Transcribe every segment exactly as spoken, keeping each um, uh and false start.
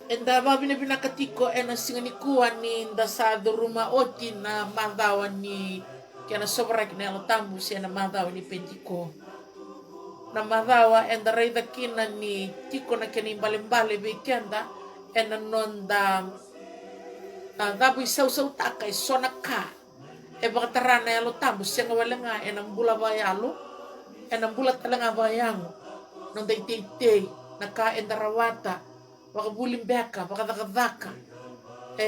Eda vakavinavinaka tiko ena siga nikua ni da sa curuma oti na macawa ni kena sovaraki na Yalo Tabu se na macawa ni Penitiko. Na macawa eda raica kina ni tiko na kena ibalebale vei keda ena noda, a, cavuisausautaka eso na ka e vakatara na Yalo Tabu, sega wale ga ena bula vakayalo, ena bula tale ga vakayago, noda iteitei, na ka eda rawata, vakavuli beka, vakacakacaka. E,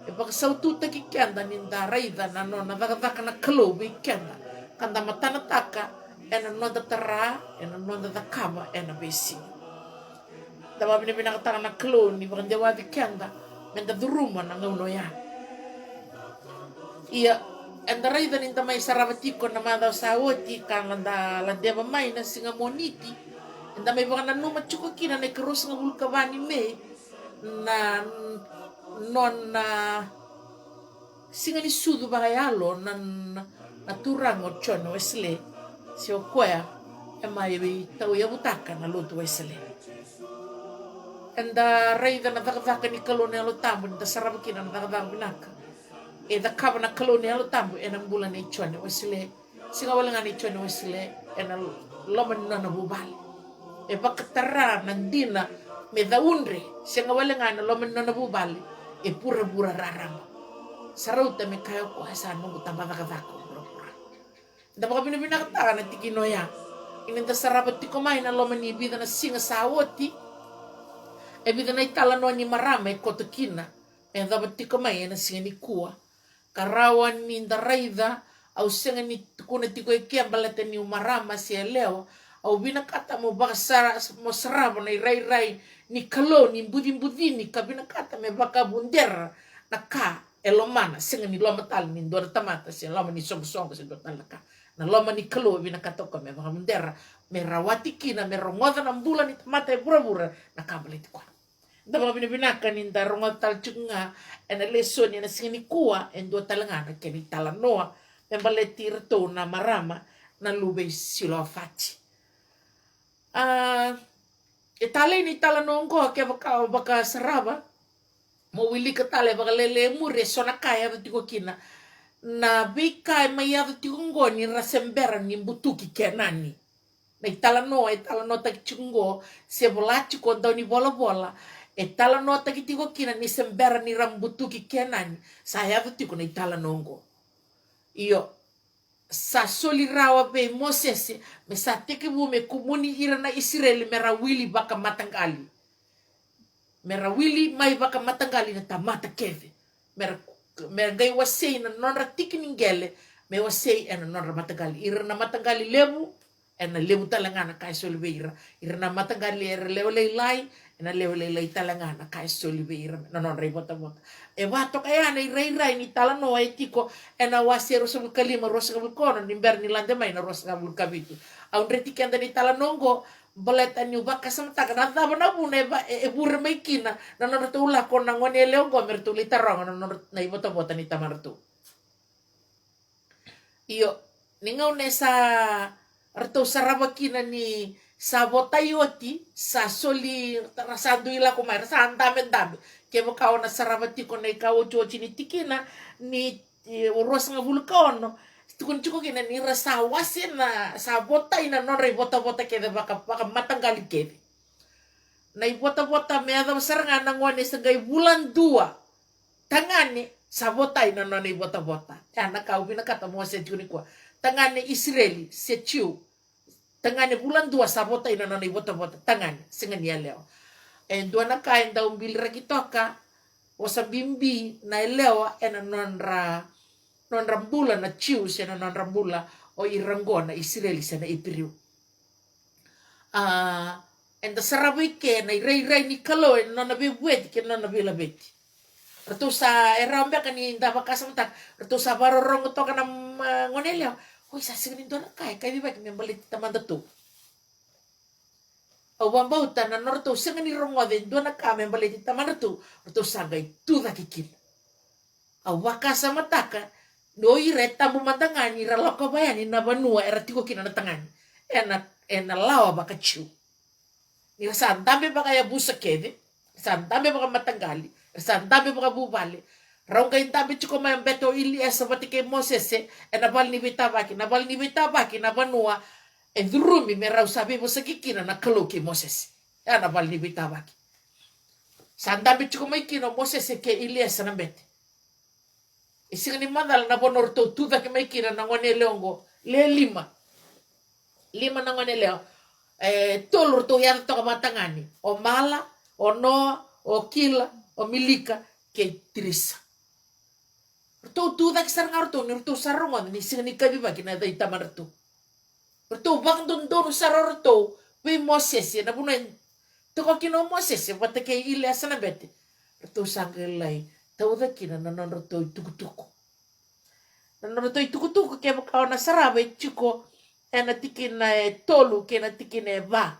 e vakasaututaki keda ni da raica na nona cakacaka na Kalou vei keda, ka da matanataka ena noda tara, ena noda cakava ena veisiga. Da vakavinavinakataka na Kalou ni vakadewataki keda me da curuma na gauna oya. Ia, eda raica ni da mai sarava tiko na macawa sa oti ka da ladeva mai na siga Moniti, eda mai vakananuma tiko kina na ikaruasagavulu ka va ni Me, na nona siga ni sucu vakayalo na, na, na turaga o John Wesley, se o koya e mai tauyavutaka na lotu Wesele. Eda raica na cakacaka ni Kalou na Yalo Tabu, ni da sarava kina na cakacaka vinaka e cakava na Kalou na Yalo Tabu ena bula nei John Wesley. Sega wale ga nei John Wesley, ena loma ni nona vuvale. E vakatara na dina me caudre, sega wale ga ena loma ni nona vuvale, e vuravura raraba. Sa rauta me kaya o koya, sa noqu tabacakacaka o vuravura. Da vakavinavinakataka na tikina oya. Ia ni da sarava tiko mai na loma ni vica na siga sa oti, e vica na italanoa ni marama e koto kina, e yacova tiko mai ena siga nikua. Ka rawa ni da raica, au sega ni tukuna tiko e ke baleta niu marama se yalewa. Au vinakata mo vakasara, mo sarava na irairai ni Kalou ni bucibucini, ka vinakata me vakavudera na ka e lomana, sega ni loma tale ni dua na tamata, se loma ni soqosoqo, se dua tale na ka. Na loma ni Kalou e vinakata o koya me vakavudera, me rawati kina, me rogoca na bula ni tamata e vuravura na ka baleti koya. Da vakavinavinaka ni da rogoca tale tiko ga ena lesoni ena siga nikua e dua tale ga na kena italanoa me baleti iratou na marama na luve i Silofati. A, e talei na italanoa oqo, kevaka o vakasarava, mo wilika tale vakalailai e muri, e so na ka e yaco tiko kina. Na veika e mai yaco tiko oqo ni ra se bera ni butuki Kenani. Na italanoa e talanoataki tiko oqo, se vola tiko o dau ni volavola, e talanoataki tiko kina ni se bera ni ra butuki Kenani. Sa yaco tiko na italanoa oqo. Io, sa soli rawa vei Mosese me sa tekivu me kumuni ira na Isireli me ra wili vakamataqali. Me ra wili mai vakamataqali na tamata kece. Me ra, me ra qai wasei na nodra tiki ni qele, me wasei ena nodra mataqali. Ira na mataqali levu, ena levu tale ga na ka e soli vei ira. Ira na mataqali era lewe lailai, ena lewe lailai tale ga na ka e soli vei ira na nodra ivotavota. E vakatoka ya na irairai ni talanoa e tiko ena wase ruasagavulu ka lima, ruasagavulu ka ono, ni bera ni lade mai na ruasagavulu ka vitu. Au dreti keda ni talanoa oqo, baleta niu vakasamataka na cava na vuna e va-, e, e vure mai kina na nodratou lako na gone yalewa oqo me ratou lai taroga na nodra, na ivotavota ni tamadratou. Io, ni gauna e sa ratou sarava kina ni sa votai oti, sa soli, ra sa dui lako mai, ra sa dabedabe. Kevaka o na sarava tiko na ikaotioti ni tikina ni, e, ruasagavulu ka ono, tukuni tiko kina ni ra sa wasea, sa votai na nodra ivotavota kece vaka, vakamataqali kece. Na ivotavota me yacova sara ga na gone sa qai vula dua tagane, sa votai na nona ivotavota. Ya na ka au vinakata mo wasea tiko nikua. Tagane Isireli se Jiu, tagane vula dua sa votai na nona ivotavota, tagane, sega ni yalewa. E dua na ka e dau biliraki toka, vosa bibi na yalewa ena nodra, nodra bula na Jiu se na nodra bula o ira oqo na Isireli se na Iperiu. A, eda sarava i ke na irairai ni Kalou ena nona veivueti kei na nona veilaveti. Ratou sa, e rawa beka ni da vakasamataka, ratou sa vakarorogo toka na, ma, gone yalewa. Oi, sa sega ni dua na ka e kaci vaki me baleti tamadatou. Au vakabauta na nodratou sega ni rogoca e dua na ka me baleti tamadratou, ratou sa qai tu cake kina. Au vakasamataka ni o ira e tabu mada ga ni ra lakova yani na vanua era tiko kina na tagane. ena, ena lawa vakaJiu. Ni ra sa dabe vakayavusa kece, ra sa dabe vakamataqali, ra sa dabe vakavuvale. Rau qai dabe tiko mai o bete o Iliesa vata kei Mosese ena vale ni veitavaki, na vale ni veitavaki na vanua e curumi me rau sa veivosaki kina na Kalou kei Mosese. Ena vale ni veitavaki sa dabe tiko mai kina o Mosese kei Iliesa na bete. E siga ni macala na vanua ratou tucake mai kina na gone yalewa oqo, le lima. Lima na gone yalewa. E tolu ratou yaco toka vakatagane. O Mala, o Noa, o Kila, o Milika, kei Tirisa. Ratou tucake sara ga ratou ni ratou sa rogoca ni siga ni kacivaki na yaca i tamadratou. Ratou vakadodonu sara o ratou vei Mosese, na vanua e toka kina o Mosese vata kei Iliesa na bete. Ratou sa qai lai tauca kina na nodratou itukutuku. Na nodratou itukutuku kevaka o na sarava e tiko ena tikina e tolu kei na tikina e va.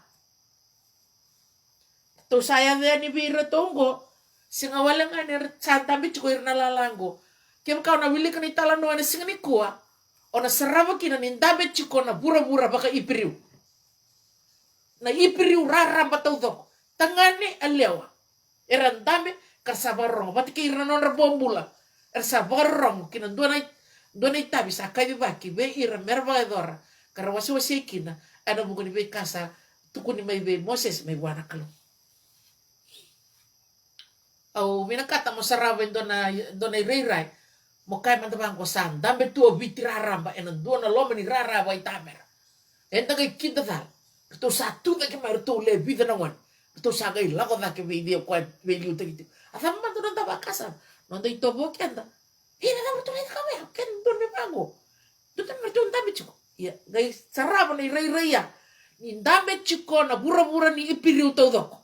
Ratou sa yaco yani vei iratou oqo, sega wale ga ni ra sa dabe tiko ira na lala oqo. Kevaka o na wilika na italanoa ena siga nikua, o na sarava kina ni dabe tiko na vuravura vakaIperiu. Na Iperiu raraba taucoko, tagane, yalewa. Era dabe ka ra sa vakarorogo vata kei ira na nodra bobula. Era sa vakarorogo ki na dua na i, dua na itavi sa kacivaki vei ira me ra vakayacora ka ra wasewasei kina ena vuku ni veika sa tukuni mai vei Mosese mai vua na Kalou. Au vinakata mo sarava e dua na, dua na irairai. Mo kaya mada vaqo, sa dabe tu o Viti raraba ena dua na loma ni rara vakaitamera. Eda qai kida cala. Ratou sa tu cake mai, ratou le vica na gone. Ratou sa qai lako cake vei cei o koya veiliutaki tiko. A cava mada noda vakasama? Noda itovo o keda. Ia na cava ratou lai cakava ya? Keda dua na vaqo. Dua na ratou dabe tiko. Ia, qai sarava na irairai ya. Ni dabe tiko na vuravura ni Iperiu taucoko.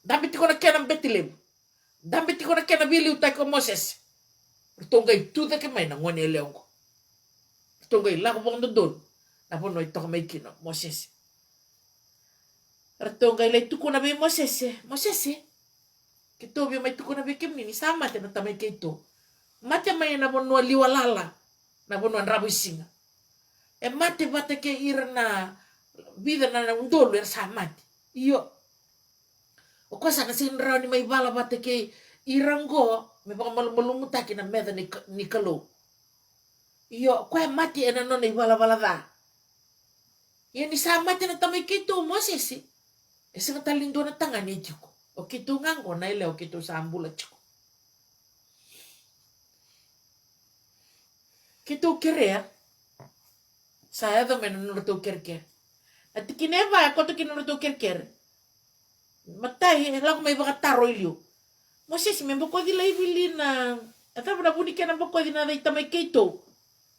Dabe tiko na kena bete levu. Dabe tiko na kena veiliutaki o Mosese. Ratou qai tu cake mai na gone yalewa oqo. Ratou qai lako vakadodonu na vanua e toka mai kina o Mosese. Ratou qai lai tukuna vei Mosese, Mosese, keitou via mai tukuna vei kemuni ni sa mate na tamai keitou. Mate mai ena vanua liwa lala, na vanua dravuisiga. E mate vata kei ira na vica na udolu era sa mate. Io. O koya sa na sega ni rawa ni mai vala vata kei ira oqo me vakamalumalumutaki na meca ni Ka-, ni Kalou. Io, o koya e mate ena nona ivalavala ca. Ia ni sa mate na tamai keitou o Mosese, e sega tale ni dua na tagane e tiko. O keitou ga oqo na yalewa keitou sa bula tiko. Keitou kerea, sa yaco mai na nodratou kerekere. Na tikina e va e koto kina nodratou kerekere. Matai e lako mai vakataro i liu. Mosese, me bokoci laivi li na, e cava na vu ni kena bokoci na yaca i tamai keitou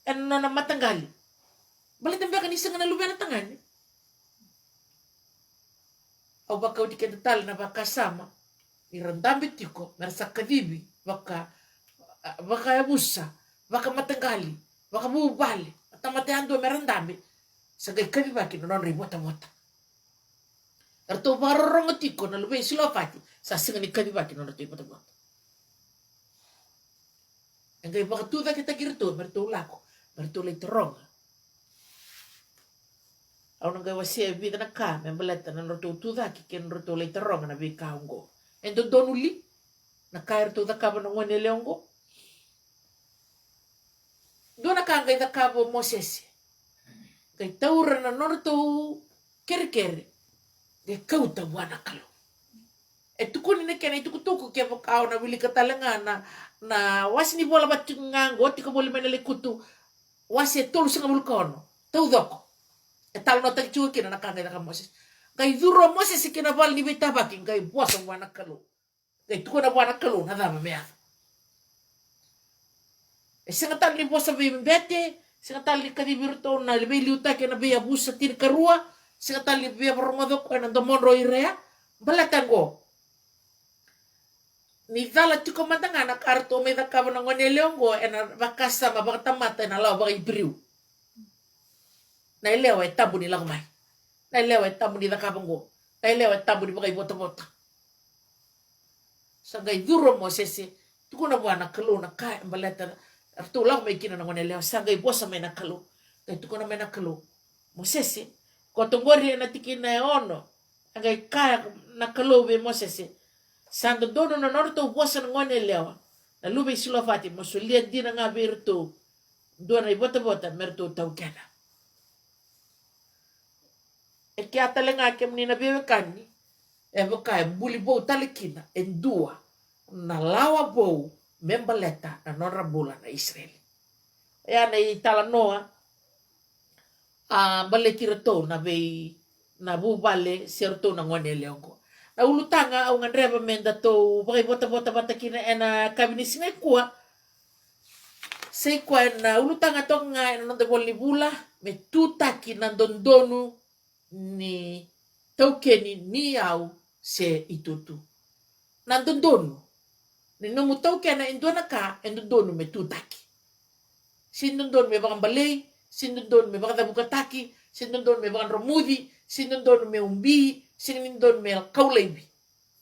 ena nona mataqali? Baleta beka ni sega na luvena tagane. Au vakauti keda tale na vakasama ni ra dabe tiko me ra sa kacivi vaka, vakayavusa, vakamataqali, vakavuvale, na tamata yadua me ra dabe. Sa qai kacivaki na nodra ivotavota. Eratou vakarorogo tiko na luvei Silofati, sa sega ni kacivaki na nodratou ivotavota. E qai vakatucaketaki iratou me ratou lako me ratou lai taroga. Au na qai wasea e vica na ka me baleta na nodratou tucake kei na nodratou lai taroga na veika oqo. E dodonu li na ka eratou cakava na gone yalewa oqo? Dua na ka qai cakava o Mosese, qai taura na nodratou kerekere, qai kauta vua na Kalou. E tukuni na kena itukutuku, kevaka o na wilika tale ga na, na wase ni vola vata tiko ga oqo, tiko voli mai na Lekutu wase e tolusagavulu ka ono taucoko. E talanoataki tiko kina na ka qai caka Mosese. Qai curu o Mosese ki na vale ni veitavaki, qai vosa vua na Kalou. Qai tukuna vua na Kalou na cava me yaco. E sega tale ni vosa vei bete, sega tale ni kacivi iratou na veiliutaki ena veiyavusa tinikarua, sega tale ni via varogoca o koya na domodrau i Rea. Baleta oqo, ni cala tiko mada ga na ka ratou mai cakava na gone yalewa oqo ena vakasama vakatamata ena lawa vakaIperiu. Na yalewa e tabu ni lako mai. Na yalewa e tabu ni cakava oqo. Na yalewa e tabu ni vakaivotavota. Sa qai curu o Mosese, tukuna vua na Kalou na ka e baleta, eratou lako mai kina na gone yalewa, sa qai vosa mai na Kalou. Qai tukuna mai na Kalou, Mosese, ko toqori ena tikina e ono, a qai kaya na Kalou vei Mosese, sa dodonu na nodratou vosa na gone yalewa, na luve i Silofati, mo solia dina ga vei iratou dua na ivotavota me ratou taukena. E kea tale ga kemuni na veiwekani, e vaka e buli vou tale kina e dua na lawa vou me baleta na nodra bula na Isireli. Oya na italanoa a baleti iratou na vei na vuvale se iratou na gone yalewa oqo. Na ulutaga au gadreva me datou vakaivotavota vata kina ena yakavi ni siga nikua. Sa i koya na ulutaga toka ga ena noda ivola ni vula, me tutaki na dodonu ni taukeni ni yau se itutu. Na dodonu ni nomu taukena e dua na ka e dodonu me tutaki. Se dodonu me vakabalei, se dodonu me vakacavukataki, se dodonu me vakadromuci, se dodonu me ubi, se ni dodonu me kau laivi.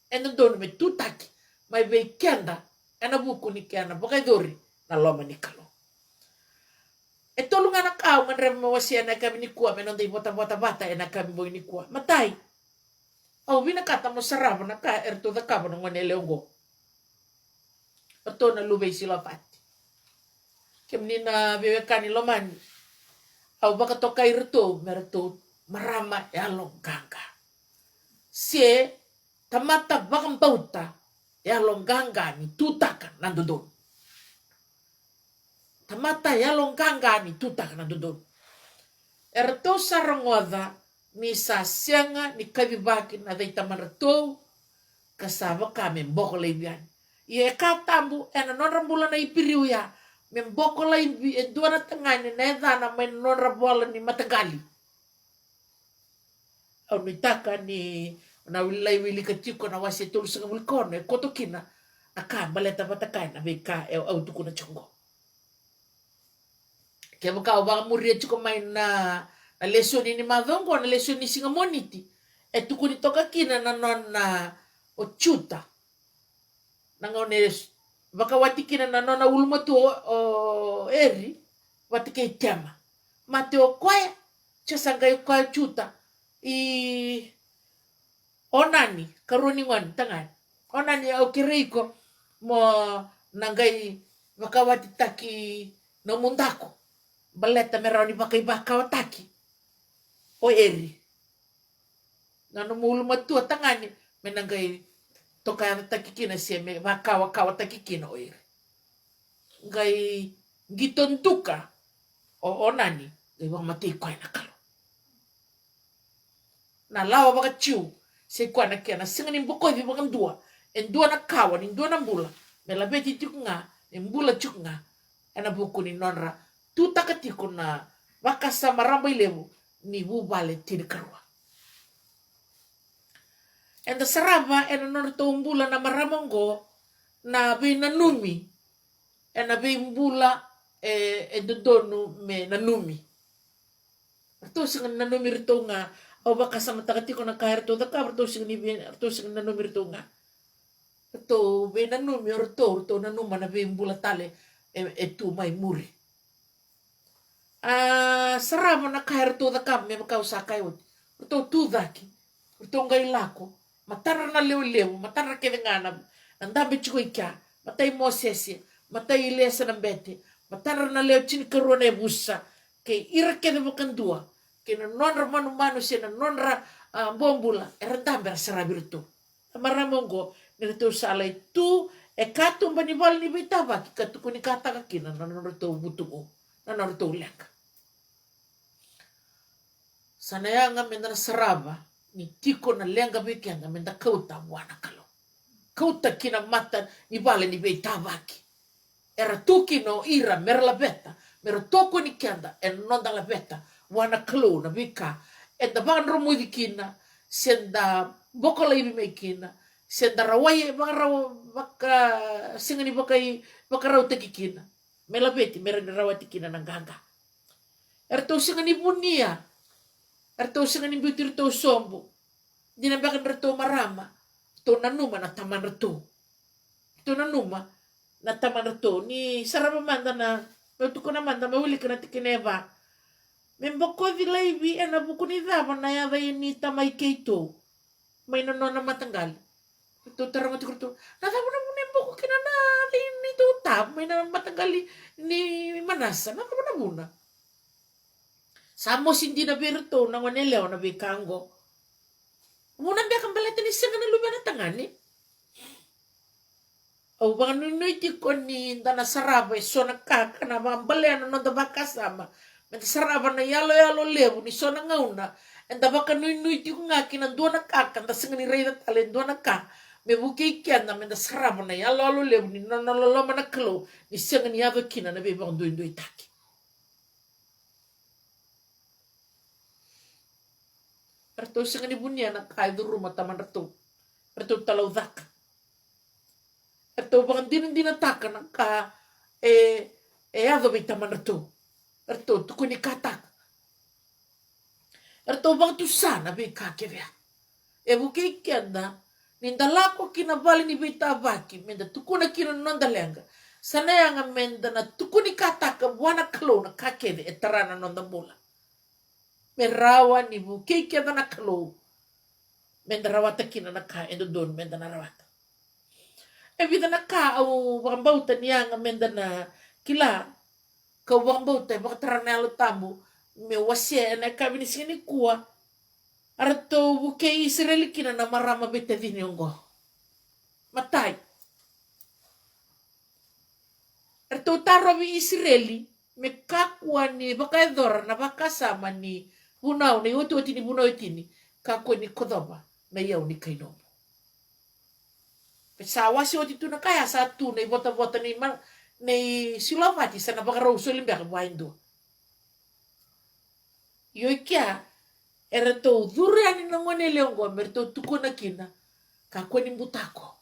E dodonu me tutaki mai vei keda ena vuku ni kena vakayacori na loma ni Kalou. E tolu ga na ka au gadreva me wasea ena yakavi nikua me noda ivotavota vata ena yakavi bogi nikua. Matai, au vinakata mo sarava na ka eratou cakava na gone yalewa oqo. Ratou na luve i Silofati. Kemuni na veiwekani lomani, au vakatokai iratou me ratou marama yaloqaqa, se tamata vakabauta yaloqaqa ni tutaka na dodonu. Tamata yaloqaqa ni tutaka na dodonu. Eratou sa rogoca ni sa sega ni kacivaki na cei tamadratou, ka sa vaka me boko laivi yani. Ia e ka tabu ena nodra bula na Iperiu ya me boko laivi e dua na tagane na yacana mai na nodra vola ni mataqali. Au nuitaka ni na lai wilika tiko na wase e tolusagavulu ka ono e koto kina na ka baleta vata kaya na veika e au tukuna tiko oqo. Kevaka au vakamuria tiko mai na, na lesoni ni macawa oqo, na lesoni ni siga Moniti, e tukuni toka kina na nona o Juta. Na gauna e vakawati kina na nona ulumatua o, o Eri vata kei Tema. Mate o koya, sa qai o koya Juta i Onani, karua ni gone tagane. Onani, au kerei iko mo na qai vakawatitaki nomu daku baleta me rawa ni vakaivakawataki o Eri. Na nomu ulumatua tagane me na qai tokayacataki kina se me vakawakawataki kina o Eri. Qai qito duka o Onani, qai vakamatei koya na Kalou. Na lawa vakaJiu, sa i koya na kena sega ni bokoci vakadua e dua na kawa ni dua na bula, me laveti tiko ga, me bula tiko ga ena vuku ni nodra tutaka tiko na vakasama rabailevu ni vuvale tinikarua. Eda sarava ena nodratou bula na marama oqo na veinanumi ena veibula e, e dodonu me nanumi. Ratou sega ni nanumi iratou ga. Au vakasamataka tiko na ka eratou cakava, ratou sega ni vei, ratou sega ni nanumi iratou ga. Ratou veinanumi o ratou, ratou nanuma na veibula tale e, e tu mai muri. A, sarava na ka eratou cakava me vaka au sa kaya oti. Ratou tu cake, ratou qai lako, matadra na lewe levu, matadra kece ga na, na dabe tiko i kea, matai Mosese, matai Eliesa na bete, matadra na lewe tinikarua na yavusa, kei ira kece vakadua, kei na nodra manumanu se na nodra, a, bobula, era dabe era saravi iratou. Na marama oqo, ni ratou sa lai tu e katuba ni vale ni veitavaki ka tukunikataka kina na nodratou vutugu, na nodratou leqa. Sa na yaga meda na sarava ni tiko na leqa vei keda meda kauta vua na Kalou. Kauta ki na mata ni vale ni veitavaki. Era tu kina o ira mera laveta, mera tokoni keda ena noda laveta vua na Kalou na veika eda vakadromuci kina, se da bokolaivi mai kina, se da rawai e vakarawa, vaka, sega ni vakai, vakarautaki kina. Me laveti, me rawa ni rawati kina na qaqa. Eratou sega ni vunia, eratou sega ni biuti iratou sobu. Dina beka ni ratou marama, ratou nanuma na tamadratou. Ratou nanuma na tamadratou. Ni sarava mada na, meu tukuna mada, meu wilika na tikina e va. Me bokoci laivi ena vuku ni cava? Na yaca i ni tamai keitou mai na nona mataqali. Ratou taroga tiko ratou, na cava na vuna e boko kina na yaca i neitou ta mai na mataqali ni Manasa? Na cava na vuna? Sa mosi dina vei iratou na gone yalewa na veika oqo. Vuna beka baleta ni sega na luvena tagane. Au vakanuinui tiko ni da na sarava eso na ka ka na vakabalea na noda vakasama. Meda sarava na iyaloyalo levu ni so na gauna eda vakanuinui tiko ga ki na dua na ka ka da sega ni raica tale e dua na ka me vukei keda meda sarava na iyaloyalo levu ni nona loloma na Kalou ni sega ni yaco kina na veivakaduiduitaki. Eratou sega ni vunia na ka e curuma tamadratou. Eratou talaucaka. Eratou vakadinadinataka na ka e, e yaco vei tamadratou. Eratou tukunikataka. Eratou vakatusa na veika kece ya. E vukei keda ni da lako ki na vale ni veitavaki meda tukuna kina na noda leqa. Sa na yaga meda na tukunikataka vua na Kalou na ka kece e tara na noda bula. Me rawa ni vukei keda na Kalou meda rawata kina na ka e dodonu meda na rawata. E vica na ka au vakabauta ni yaga meda na kila, kau vakabauta e vakatara na Yalo Tabu me wasea ena yakavi ni siga nikua. Eratou vukei Isireli kina na marama veitacini oqo. Matai, eratou tarovi Isireli me kakua ni vakayacora na vakasama ni vunau, na iotioti ni vunau e tini, kakua ni kocova na iyau ni kai nomu. Pe sa wase oti tu na ka ya, sa tu na ivotavota ni ma-, ni silovati, sa na vakarau soli beka vua e dua. Io, i kea eratou curu yani na gone yalewa oqo me ratou tukuna kina, kakua ni butako.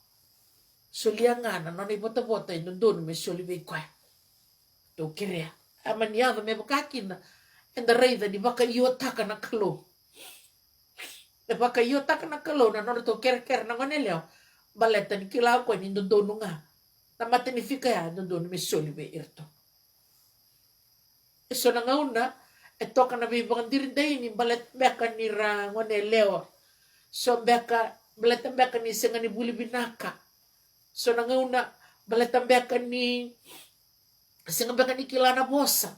Solia ga na nona ivotavota e dodonu me soli vei koya. Tou kerea. A mani yaco me vaka kina eda raica ni vakaiotaka na Kalou. E vakaiotaka na Kalou na nodratou kerekere na gone yalewa. Baleta ni kila o koya ni dodonu ga na matanifika ya e dodonu me soli vei iratou. E so na gauna e toka na veivakadiridaini baleta beka ni ra gone yalewa. So beka baleta beka ni sega ni vuli vinaka. So na gauna baleta beka ni sega beka ni kila na vosa.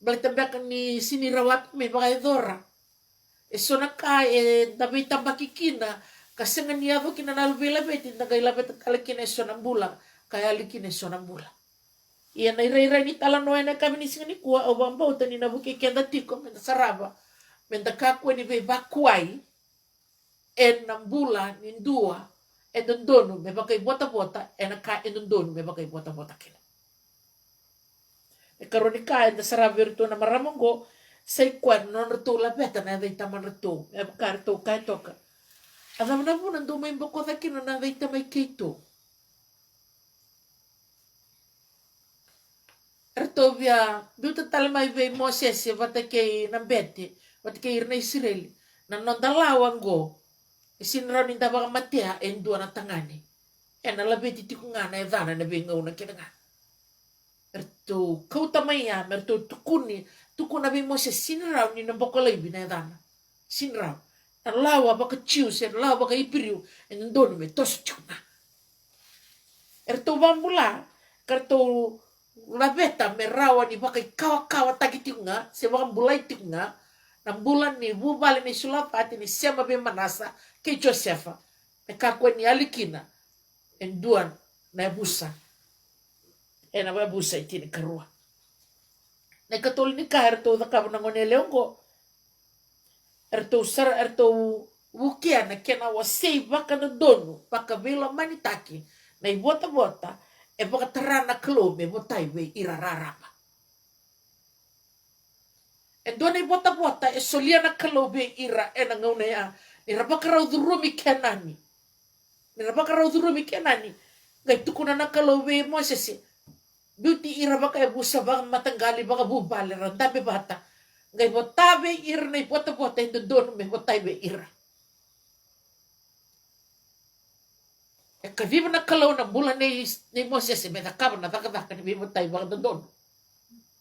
Baleta beka ni sega ni rawata me vakayacora. E so na ka eda veitabaki kina ka sega ni yaco kina na veilaveti, da qai laveta tale kina e so na bula, ka yali kina e so na bula. Ia na irairai ni talanoa ena yakavi ni siga nikua, au vakabauta ni na vukei keda tiko meda sarava, meda kakua ni veivakuai ena bula ni dua e dodonu me vakaivotavota ena ka e dodonu me vakaivotavota kina. E karua ni ka eda sarava vei iratou na marama oqo, sa i koya na nodratou laveta na yaca i tamadratou, me vaka eratou kaya toka, a cava na vuna dou mai bokoca kina na yaca i tamai keitou? Eratou via biuta tale mai vei Mosese vata kei na bete, vata kei ira na Isireli, na noda lawa oqo, e sega ni rawa ni da vakamatea e dua na tagane. Ena laveti tiko ga na yacana ena veigauna kece ga. Eratou kauta mai ya me ratou tukuni, tukuna vei Mosese, sega ni rawa ni na boko laivi na yacana. Sega ni rawa. Na lawa vaka-Jiu se na lawa vaka-Iperiu, e dodonu me toso tiko ga. Eratou vakabula ka ratou laveta me rawa ni vakaikawakawataki tiko ga se vakabulai tiko ga na bula ni vuvale ni sulavati ni sema vei Manasa kei Josefa, me kakua ni yali kina e dua na yavusa ena yavusa e tinikarua. Na ikatolu ni ka eratou cakava na gone yalewa oqo, eratou sara, eratou vukea na kena wasei vakadodonu, vakaveilomanitaki na ivotavota e vakatara na Kalou me votai vei ira raraba. E dua na ivotavota e solia na Kalou vei ira ena gauna ya, ni ra vakarau curumi Kenani. Ni ra vakarau curumi Kenani, qai tukuna na Kalou vei Mosese, biuti ira vakayavusa, vakamataqali, vakavuvale, ra dabe vata. Qai vota vei ira na ivotavota e dodonu me votai vei ira. E kaciva na Kalou na bula nei, nei Mosese me cakava na cakacaka ni veivotai vakadodonu,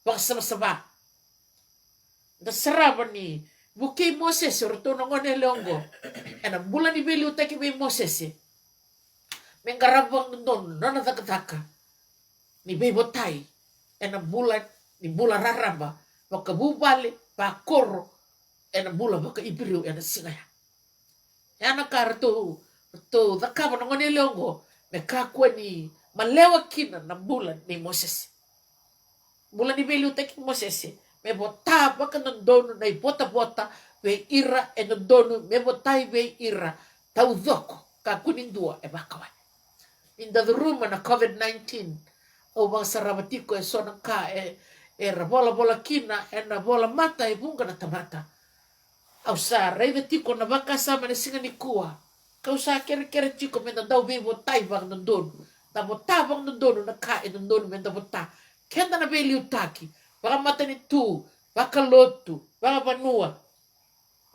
vakasavasava. Da sarava ni vukei Mosese o ratou na gone yalewa oqo ena bula ni veiliutaki vei Mosese. Me qarava vakadodonu na nona cakacaka ni veivotai ena bula, ni bula raraba, vakavuvale, vakoro, ena bula vakaIperiu ena siga ya. Ya na ka ratou, ratou cakava na gone yalewa oqo me kakua ni malewa kina na bula nei Mosese. Bula ni veiliutaki Mosese me vota vakadodonu na ivotavota vei ira e dodonu me votai vei ira taucoko, kakua ni dua e vakawai. Ni da curuma na COVID nineteen, au vakasarava tiko e so na ka e, era volavola kina ena vola mata e vuqa na tamata. Au sa raica tiko na vakasama ena siga nikua. Kau sa kerekere tiko me da dau veivotai vakadodonu. Da vota vakadodonu na ka e dodonu me da vota. Keda na veiliutaki, vakamatanitu, vakalotu, vakavanua.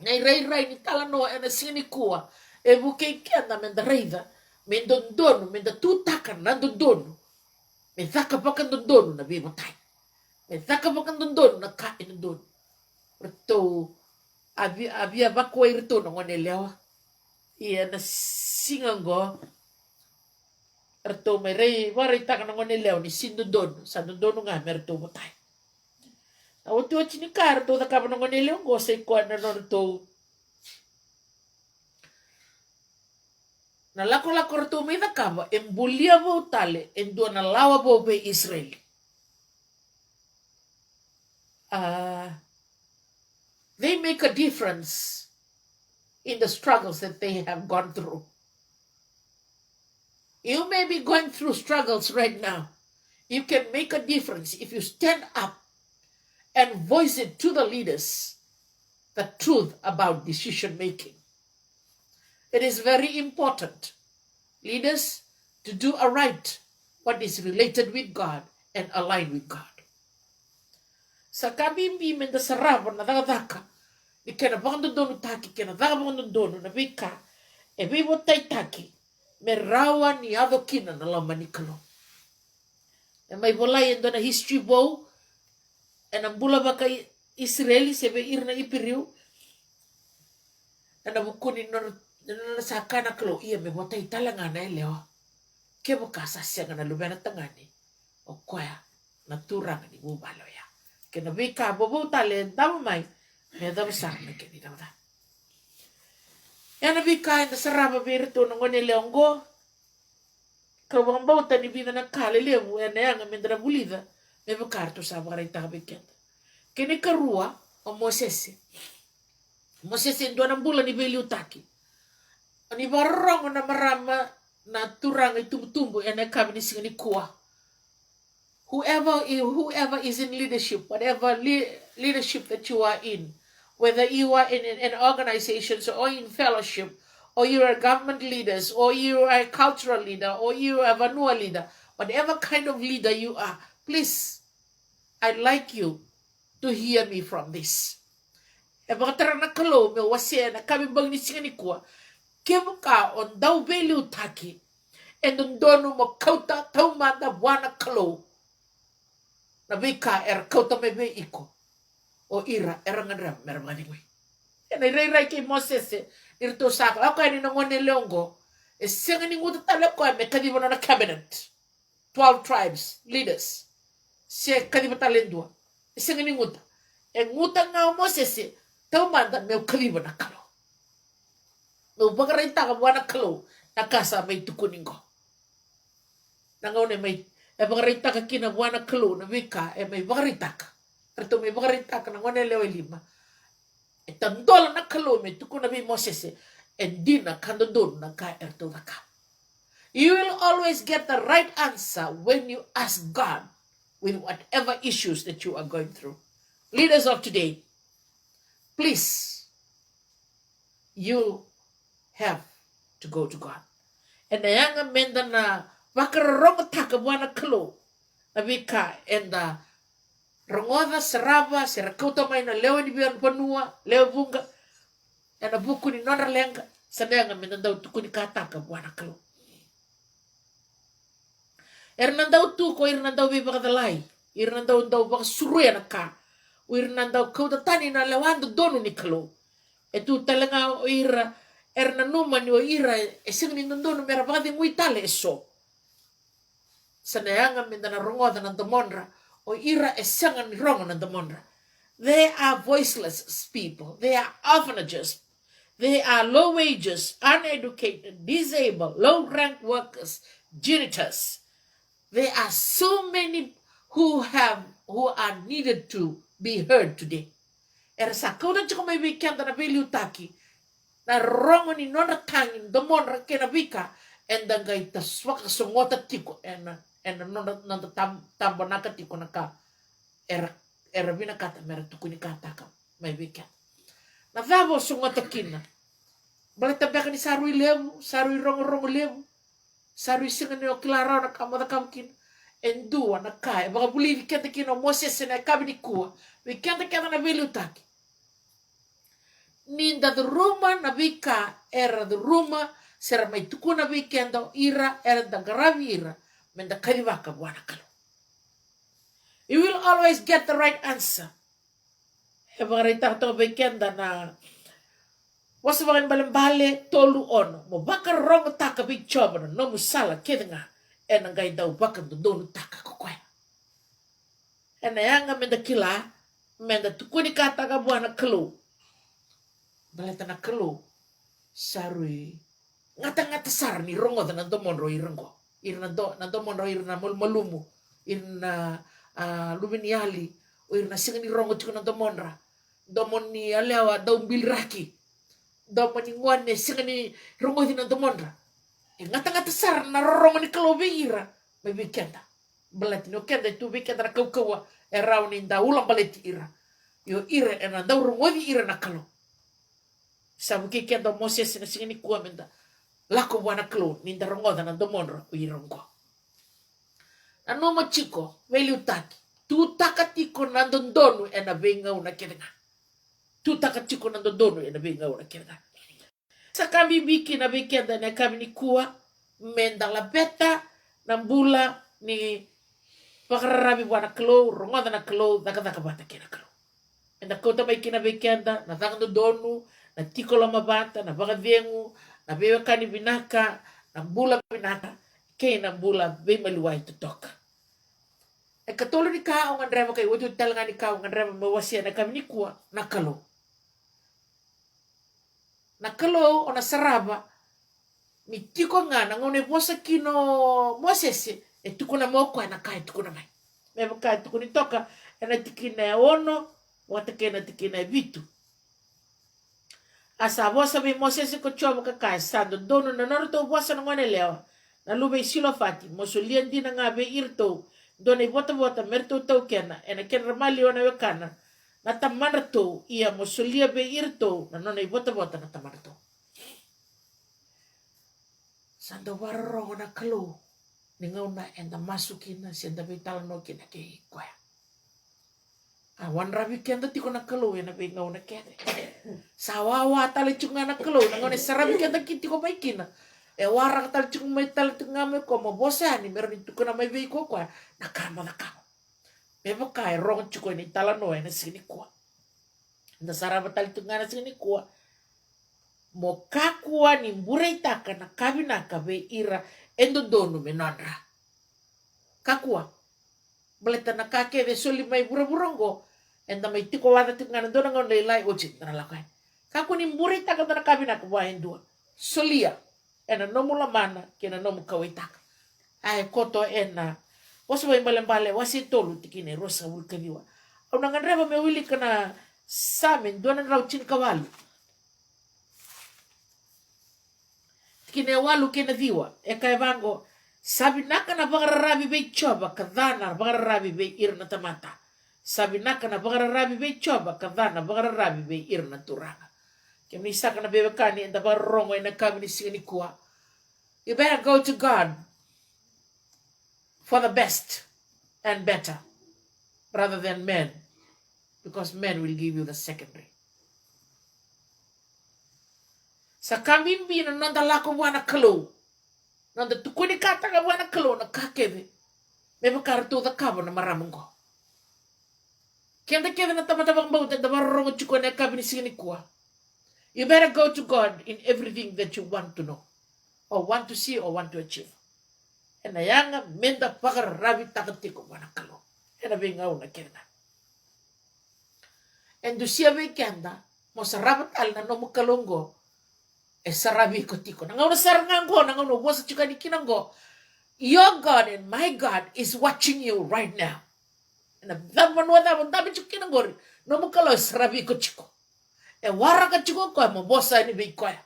Na irairai ni talanoa ena siga nikua e vukei keda me da raica me dodonu, me da tutaka na dodonu. Me caka vakadodonu na veivotai. Me caka vakadodonu na ka e dodonu. Ratou a via, a via vakuai iratou na gone yalewa. Ia na siga oqo ratou mai rai, vakaraitaka na gone yalewa ni si dodonu, sa dodonu ga me ratou votai. Na otioti ni ka ratou cakava na gone yalewa oqo sa i koya na nodratou, na lakolako ratou mai cakava e bulia vou tale e dua na lawa vou vei Isireli. Ah, they make a difference in the struggles that they have gone through. You may be going through struggles right now. You can make a difference if you stand up and voice it to the leaders, the truth about decision making. It is very important, leaders, to do aright what is related with God and aligned with God. Sa ka bibi me da sarava na cakacaka ni kena vakadodonutaki, kena caka vakadodonu na veika e veivotaitaki me rawa ni yaco kina na loma ni Kalou. E mai volai e dua na history vou ena bula vaka I-, Isireli se vei ira na Iperiu. Ena vuku ni nona, nona sa kaya na Kalou, ia me votai tale ga na yalewa. Kevaka sa sega na luvena tagane, o koya na turaga ni vuvale oya. Kei na veika vovou tale e davo mai, me yacova sara na kena icavacava. Ia na veika eda sarava vei iratou na gone yalewa oqo. Kau vakabauta ni vica na ka lelevu ena yaga meda na vulica me vaka ratou sa vakaraitaka vei keda. Kena ikarua, o Mosese. Mosese e dua na bula ni veiliutaki. O ni vakarorogo na marama, na turaga itubutubu ena yakavi ni siga nikua. Whoever i-, whoever is in leadership, whatever le-, leadership that you are in, whether you are in, in, in organizations or in fellowship, or you are government leaders, or you are a cultural leader, or you are a vanua leader, whatever kind of leader you are, please, I'd like you to hear me from this. E vakatara na Kalou meu wasea ena yakavi bau ni siga nikua. Kevaka o dau veiliutaki, e dodonu mo kauta taumada vua na Kalou na veika era kauta mai vei iko o ira era gadreva mera vakacegui. Ena irairai kei Mosese, ni ratou sa lako yani na gone yalewa oqo, e sega ni guta tale o koya me kaciva nona cabinet. Twelve tribes leaders. Se kaciva tale e dua. E sega ni guta. E guta ga o Mosese, taumada meu kaciva na Kalou. Meu vakaraitaka vua na Kalou na ka sa mai tukuni qo. Na gauna e mai, e vakaraitaka kina vua na Kalou na veika e mai vakaraitaka. Eratou mai vakaraitaka na gone yalewa e lima. E tadola na Kalou me tukuna vei Mosese, e dina ka dodonu na ka eratou cakava. You will always get the right answer when you ask God with whatever issues that you are going through. Leaders of today, please, you have to go to God. Ena yaga meda na vakarorogotaka vua na Kalou na veika eda rogoca, sarava, se ra kauta mai na lewe ni vanua, lewe vuqa, ena vuku ni nodra leqa, sa na yaga meda dau tukunikataka vua na Kalou. Era na dau tu ko ira na dau veivakacalai, ira na dau, dau vakasuruya na ka. O ira na dau kauta tani na lewa dodonu ni Kalou. E tu tale ga o ira era nanuma ni o ira e sega ni dodonu mera vakacegui tale eso. Sa na yaga meda na rogoca na domodra o ira e sega ni rogo na domodra. They are voiceless people. They are orphanages. They are low wages, uneducated, disabled, low rank workers, janitors. There are so many who have, who are needed to be heard today. Era sa kauta tiko mai vei keda na veiliutaki, na rogo ni nodra tagi, domodra kei na veika eda qai tas-, vakasogota tiko ena, ena nodra, noda tab-, tabonaka tiko na ka era, era vinakata mera tukunikataka mai vei keda. Na cava o sogota kina? Baleta beka ni sa rui levu, sa rui rogorogo levu, sa rui sega ni o kila rawa na ka mo cakava kina. E dua na ka e vakavulici keda kina o Mosese ena yakavi nikua vei keda kece na veiliutaki. Ni da curuma na veika era curuma se ra mai tukuna vei keda o ira era da qaravi ira meda kacivaka vua na Kalou. You will always get the right answer. E vakaraitaka toka vei keda na Vosa Vakaibalebale tolu ono: Mo vakarogotaka vei Jiova na nomu sala kece ga, ena qai dau vakadodonutaka ko koya. Ena yaga meda kila, meda tukunikataka vua na Kalou. Baleta na Kalou sa rui gatagata sara ni rogoca na domodra o ira qo. Ira na do-, na domodra o ira na malumalumu, ira na, a, luveniyali, o ira na sega ni rogo tiko na domodra. Domo ni yalewa daubiliraki, domo ni gone sega ni rogoci na domodra. E gatagata sara na rorogo ni Kalou vei ira mai vei keda. Baleta ni o keda e tu vei keda na kaukauwa e rawa ni da ulabaleti ira. Io ira ena dau rogoci ira na Kalou. Sa vukei keda o Mosese na siga nikua meda lako vua na Kalou ni da rogoca na domodra o ira oqo. Nanuma tiko, veiliutaki, tutaka tiko na dodonu ena veigauna kece ga. Tutaka tiko na dodonu ena veigauna kece ga. Sa ka bibi kina vei keda ena yakavi nikua meda laveta na bula ni vakararavi vua na Kalou, rogoca na Kalou, cakacaka vata kei na Kalou. Eda kauta mai kina vei keda na caka dodonu, na tiko lomavata, na vakacegu, na veiwekani vinaka, na bula vinaka, kei na bula veimaliwai totoka. E katolu ni ka au gadreva, ka iotioti tale ga ni ka au gadreva meu wasea ena yakavi nikua, na Kalou. Na Kalou o na sarava ni tiko ga na gauna e vosa kina o Mosese, e tukuna mai o koya na ka e tukuna mai. Me vaka e tukuni toka ena tikina e ono vata kei na tikina e vitu. A sa vosa vei Mosese ko Jiova ka kaya, sa dodonu na nodratou vosa na goneyalewa na luve i Silofati, mo solia dina ga vei iratou dua na ivotavota me ratou taukena ena kedra maliwa na wekana na tamadratou, ia mo solia vei iratou na nona ivotavota na tamadratou. Sa dau vakarorogo na Kalou ni gauna eda masu kina se da veitalanoa kina kei koya. A wadravi keda tiko na Kalou ena veigauna kece. Sa wawa tale tiko ga na Kalou na gauna e saravi keda ki tiko mai kina. E waraka tale tiko mai, tale tiko ga mai koya mo vosa yani me rawa ni tukuna mai vei iko o koya na ka mo cakava. Me vaka e rogo tiko ena italanoa ena siga nikua. Da sarava tale tiko ga na siga nikua. Mo kakua ni bureitaka na ka vinaka vei ira e dodonu me nodra. Kakua. Baleta na ka kece e soli mai vuravura oqo, eda mai tiko waca tiko ga na dua na gauna lailai, oti da na lako yani. Kakua ni bureitaka dua na ka vinaka vua e dua. Solia ena nomu lomana kei na nomu kauwaitaka. A e koto ena Vosa Vakaibalebale wase e tolu tikina e ruasagavulu ka ciwa. Au na gadreva me wilika na Same dua na drau tinikawalu, tikina e walu kei na ciwa. E kaya vaqo: Sa vinaka na vakararavi vei Jiova ka ca na vakararavi vei ira na tamata. Sa vinaka na vakararavi vei Jiova ka ca na vakararavi vei ira na turaga. Kemuni saka na veiwekani eda vakarorogo ena yakavi ni siga nikua, you better go to God for the best and better rather than men, because men will give you the secondary. Sa ka bibi na noda lako vua na Kalou, noda tukunikataka vua na Kalou na ka kece me vaka ratou cakava na marama oqo. Keda kece na tamata vakabauta eda vakarorogo tiko ena yakavi ni siga nikua. You better go to God in everything that you want to know, or want to see, or want to achieve. Ena yaga meda vakararavitaka tiko vua na Kalou ena veigauna kece ga. E dusia vei keda mo sarava tale na nomu Kalou oqo. E saravi iko tiko na gauna sara ga oqo, na gauna o vosa tiko yani kina oqo. Your God and my God is watching you right now. Ena cava, vanua cava o dabe tiko kina oqori, nomu Kalou e saravi iko tiko. E waraka tiko o koya mo vosa yani vei koya.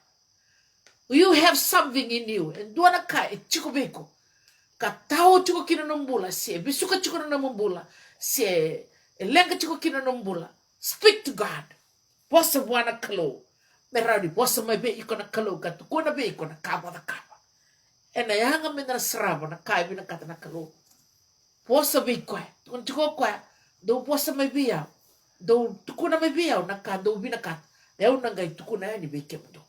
You have something in you. E dua na ka e tiko vei iko ka tao tiko kina nomu bula, se vesuka tiko na nomu bula, se e leqa tiko kina nomu bula. Speak to God. Vosa vua na Kalou me rawa ni vosa mai vei iko na Kalou ka tukuna vei iko na ka mo cakava. Ena yaga meda na sarava na ka e vinakata na Kalou. Vosa vei koya, tukuna tiko o koya, dou vosa mai vei au, dou tukuna mai vei au na ka dou vinakata, e au na qai tukuna yani vei kemudou.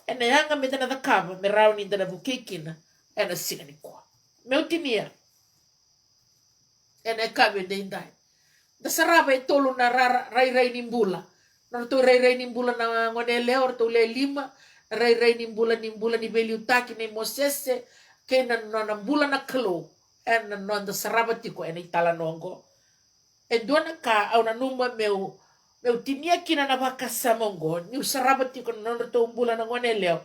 Ena yaga meda na cakava me rawa ni da na vukei kina ena siga nikua. Meu tinia ena yakavi edaidai. Da sarava e tolu na rara, rairai ni bula. Na ratou rairai ni bula na gone yalewa, ratou le lima. Na rairai ni bula, ni bula ni veiliutaki nei Mosese, kei na nona bula na Kalou. Ena noda sarava tiko ena italanoa oqo. E dua na ka au nanuma meu, meu tinia kina na vakasama oqo, niu sarava tiko na nodratou bula na gone yalewa.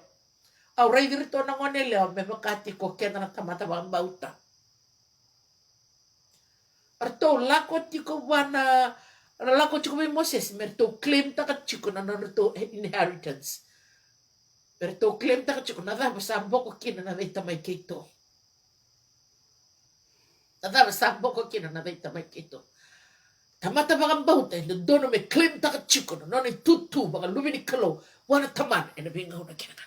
Au raici iratou na gone yalewa me vaka tiko keda na tamata vakabauta. Ratou lako tiko vua na, ra lako tiko vei Mosese me ratou claimtaka tiko na nodratou inheritance. Me ratou claimtaka tiko na cava sa boko kina na cei tamai keitou. Na cava sa boko kina na cei tamai keitou. Tamata vakabauta e dodonu me claimtaka tiko na nona itutu vakaluve ni Kalou vua na tamana ena veigauna kece ga.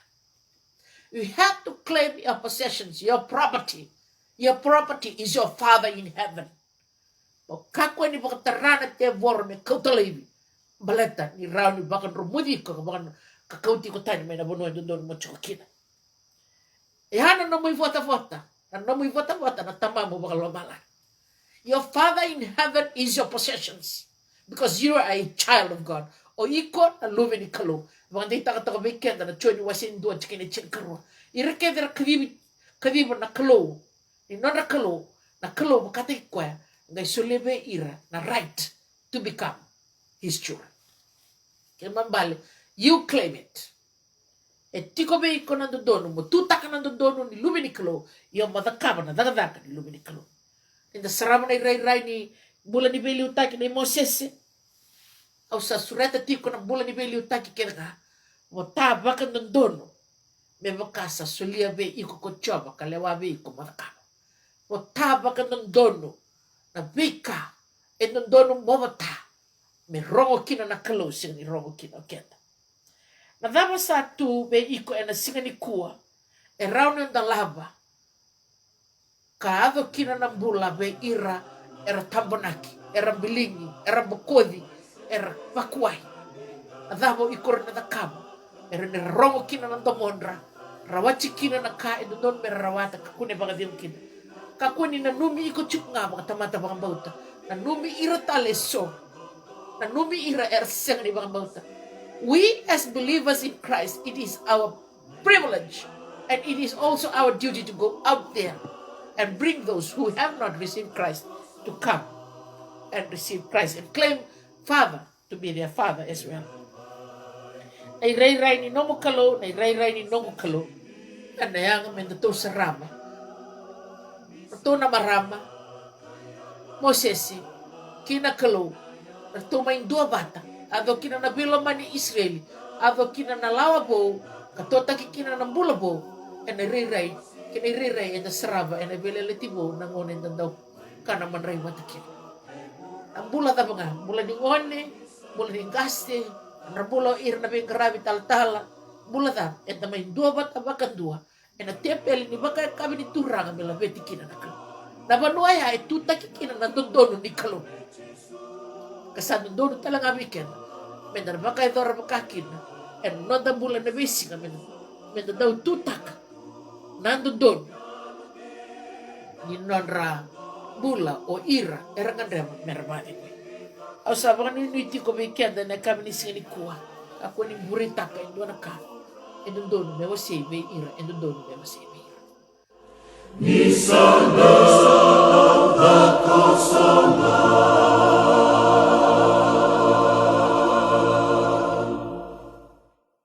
You have to claim your possessions, your property. Your property is your Father in heaven. Mo kakua ni vakatara na tevoro me kauta laivi. Baleta ni rawa ni vakadromuci iko ka vaka, ka kauti iko tani mai na vanua e dodonu mo tiko kina. E a na nomu ivotavota, na nomu ivotavota na Tamamu vakalomalagi. Your Father in heaven is your possessions, because you are a child of God. O iko na luve ni Kalou. Vakadeitaka toka vei keda na Joni wase e dua tikina e tinikarua. Ira kece era kacivi, kaciva na Kalou, ni nodra Kalou, na Kalou vakataki koya qai solia vei ira na right to become his children. Kena ibalebale, you claim it. E tiko vei iko na dodonu mo tutaka na dodonu ni luve ni Kalou, ia mo cakava na cakacaka ni luve ni Kalou. Ni da sarava na irairai ni bula ni veiliutaki nei Mosese. Au sa sureta tiko na bula ni veiliutaki kece ga. Mo ta vakadodonu me vaka sa solia vei iko ko Jiova ka lewa vei iko mo cakava. Mo ta vakadodonu na veika e dodonu mo vata me rogo kina na Kalou, sega ni rogo kina o keda. Na cava sa tu vei iko ena siga nikua e rawa ni o dolava ka yaco kina na bula vei ira era tabonaki, era biligi, era bokoci, era vakuai. Na cava o iko rawa ni cakava me rawa ni ra rogo kina na domodra, rawati kina na ka e dodonu me ra rawata, kakua ni vakacegu kina. Kakua ni nanumi iko tiko ga vakatamata vakabauta. Nanumi ira tale eso. Nanumi ira era sega ni vakabauta. We as believers in Christ, it is our privilege, and it is also our duty to go out there and bring those who have not received Christ to come and receive Christ and claim Father to be their Father as well. Na irairai ni nomu Kalou, na irairai ni noqu Kalou. Ena yaga me datou sarava. Ratou na marama, Mosese kei na Kalou, ratou mai dua vata. A yaco kina na veilomani Isireli, a yaco kina na lawa vou, ka totaki kina na bula vou. Ena irairai kei na irairai eda sarava ena veiyalayalati vou, na gauna eda dau kana madrai vata kina. Na bula cava ga, bula ni gone, bula ni qase, na bula o ira na veiqaravi talatala, bula cava, eda mai dua vata vakadua ena tepeli ni vakayakavi ni Turaga me laveti kina na Kalou. Na vanua ya e tutaki kina na dodonu ni Kalou. Ka sa dodonu tale ga vei keda meda na vakayacora vaka kina ena noda bula ena veisiga, meda, meda dau tutaka na dodonu ni nodra bula o ira era gadreva mera vakacegui. Au sa vakanuinui tiko vei keda na yakavi ni siga nikua. Kakua ni bureitaka e dua na ka e dodonu me wasei vei ira, e dodonu me wasei vei ira. Ni sa dau